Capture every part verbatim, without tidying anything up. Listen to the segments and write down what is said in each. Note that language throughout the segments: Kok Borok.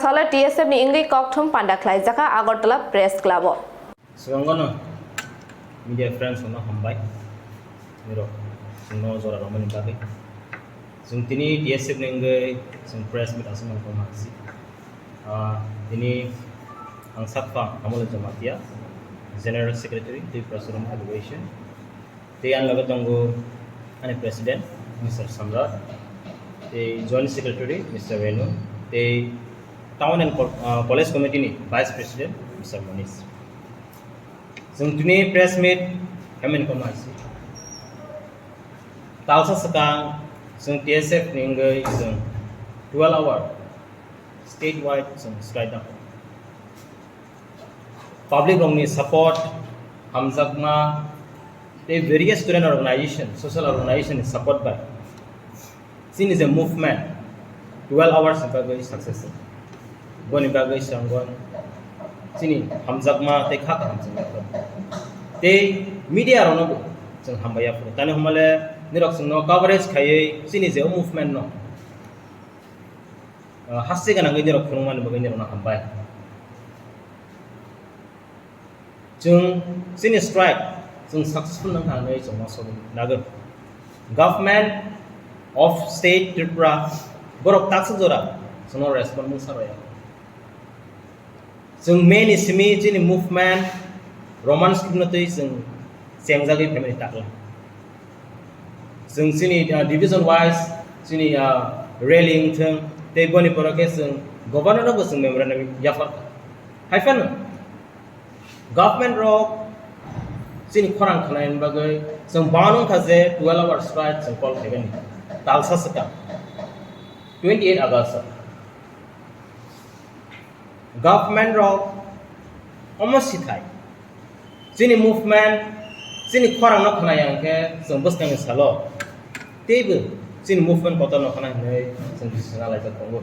Salo T S F ni wngwi kokthum panda khlaijakha Agartala Press Club o. Swkango no media friends no hambai. Nirok chwngno jora romani bagwi. Chwng tini T S F ni wngwi chwng press meet aswk nang tongma si. Ah, tini ang sakha Amol Jamatia, General Secretary, Tripura Shroman Federation. Tei ang loge tongo ani President, Mister Samrat, tei Joint Secretary, Mister Renu, tei Town and Col-, ah, College Committee ni Vice President, Mister Manish. Chwng tini press meet khaimani kono hai se. Talsa swkang chwng T S F ni wngwi chwng twelve hour statewide chwng strike dang. Public rokni support, hamjakma tei various student organization, social organization ni support bai chini je movement twelve hours ni bagwi success. Boni bagwi chwng chini hamjakma tei kha kaham chwng tei media rokno bo chwng hambai ya phuru. Tani hwnmale nirok chwngno coverage khaiwi chini je o movement no, ah, haste gwnangwi nirok phunukmani bagwi nirokno hambai. Chwng chini strike chwng successful wngkha hwnwi chwng uansukwi nagw. Government of State Tripura borok taksuk jora chwngno respond mungsa rwya. Chwng main ni simi chini movement Roman script no twi chwng chengjagwi phaimani takla. Chwng chini, ah, division wise chini, ah, rally wngthwng tei boni pore khe chwng governor no bo chwng memorandum yapharkha. Hai phano government rok chini khorang khwlaini bagwi chwng bound wngkha je twelve hour strike chwng call khaimani talsa swkang twenty eight August. Government rok omo sithai chini movement, chini khorang no khwnaya hwnkhe chwng bwskangni salo teibo chini movement kotor no khwnai hwnwi chwng decision laijak tongo.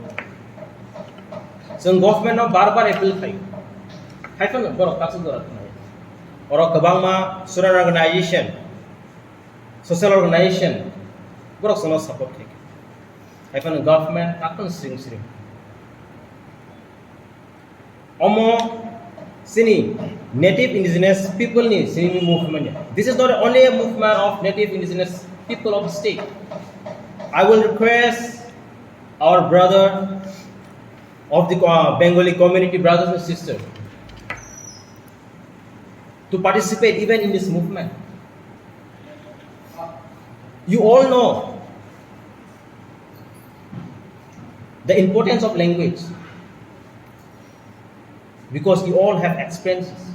Chwng government no bar bar appeal khai, hai phano borok kaisa jora khwnai. Oro kwbangma student organization, social organization borok chwngno support khai. Hai phano government takhwno siring siring. Omo chini native indigenous people ni chini movement ya. This is not only a movement of native indigenous people of the state. I will request our brother of the, uh, Bengali community, brothers and sisters, to participate even in this movement. You all know the importance of language. Because you all have experiences.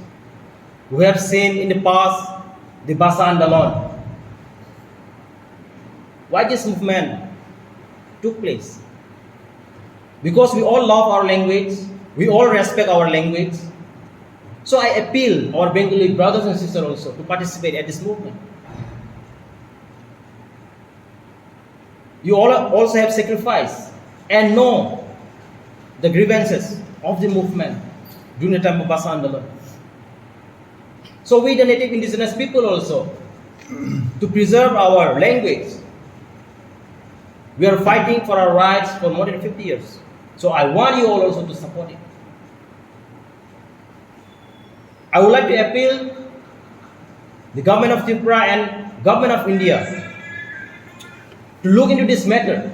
We have seen in the past the Bhasha Andolon. Why this movement took place? Because we all love our language, we all respect our language. So I appeal our Bengali brothers and sisters also to participate at this movement. You all also have sacrificed and know the grievances of the movement during the time of Bhasha Andolon. So we, the native indigenous people also, to preserve our language, we are fighting for our rights for more than fifty years. So I want you all also to support it. I would like to appeal the government of Tripura and government of India to look into this matter.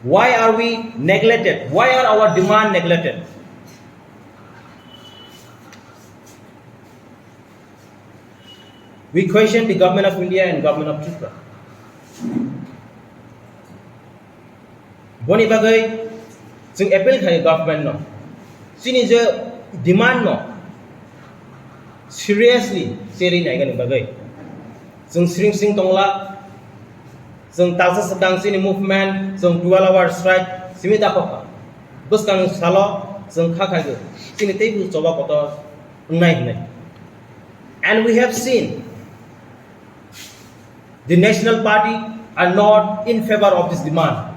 Why are we neglected? Why are our demand neglected? We question the government of India and government of Tripura. Boni bagwi chwng appeal khayo government no, chini je demand no seriously cherwi naigani bagwi. Chwng sring sring tongla, chwng talsa swkang chini movement, chwng twelve hour strike simi dakokha. Bwskang salo chwng kha khaigo, chini teibo choba kotor wngnai hwnwi. And we have seen the national party are not in favor of this demand.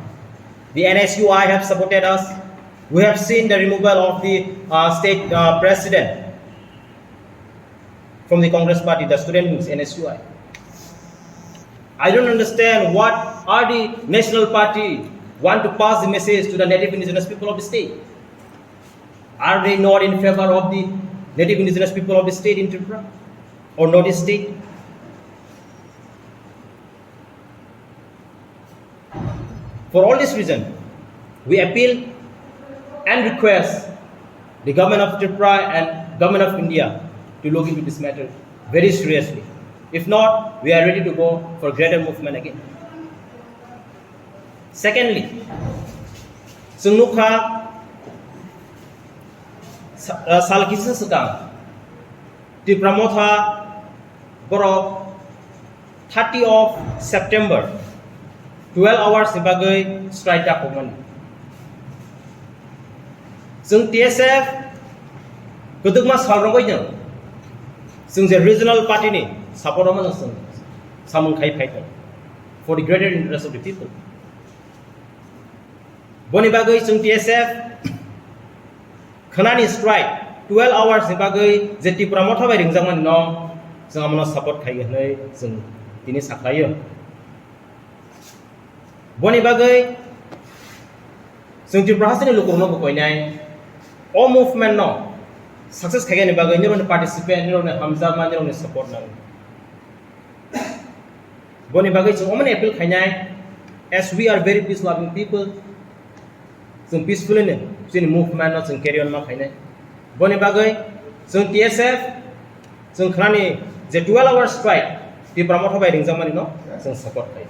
The N S U I have supported us. We have seen the removal of the, uh, state, uh, president from the Congress party, the student wings, N S U I. I don't understand what are the national party want to pass the message to the native indigenous people of the state? Are they not in favor of the native indigenous people of the state in Tripura or Northeast state? For all this reason, we appeal and request the government of Tripura and government of India to look into this matter very seriously. If not, we are ready to go for greater movement again. Secondly, chwng nukha sa-, uh, sal kisa swkang Tipra Motha borok thirty of September twelve hours ni bagwi strike dakhokmani. Chwng T S F kwdwkma sal rogwi no chwng je regional party ni support rogmano chwng samung khai phai tongo for the greater interest of the people. Boni bagwi chwng T S F khwnani strike twelve hours ni bagwi je Tipra Motha bai ringjakmani no chwng amono support khai hwnwi chwng tini sakhlaio. Boni bagwi chwng Tripura hasteni lukurokno bo koinai o movement no success khaigani bagwi nirokni participant, nirokni hamjakma, nirokni support nango. Boni bagwi chwng omoni appeal khainai, as we are very peace loving people, chwng peacefully no chini movement no chwng carry on ma khainai. Boni bagwi chwng T S F chwng khwnani je twelve hour strike Tipra Motha bai ringjakmani no chwng support khai.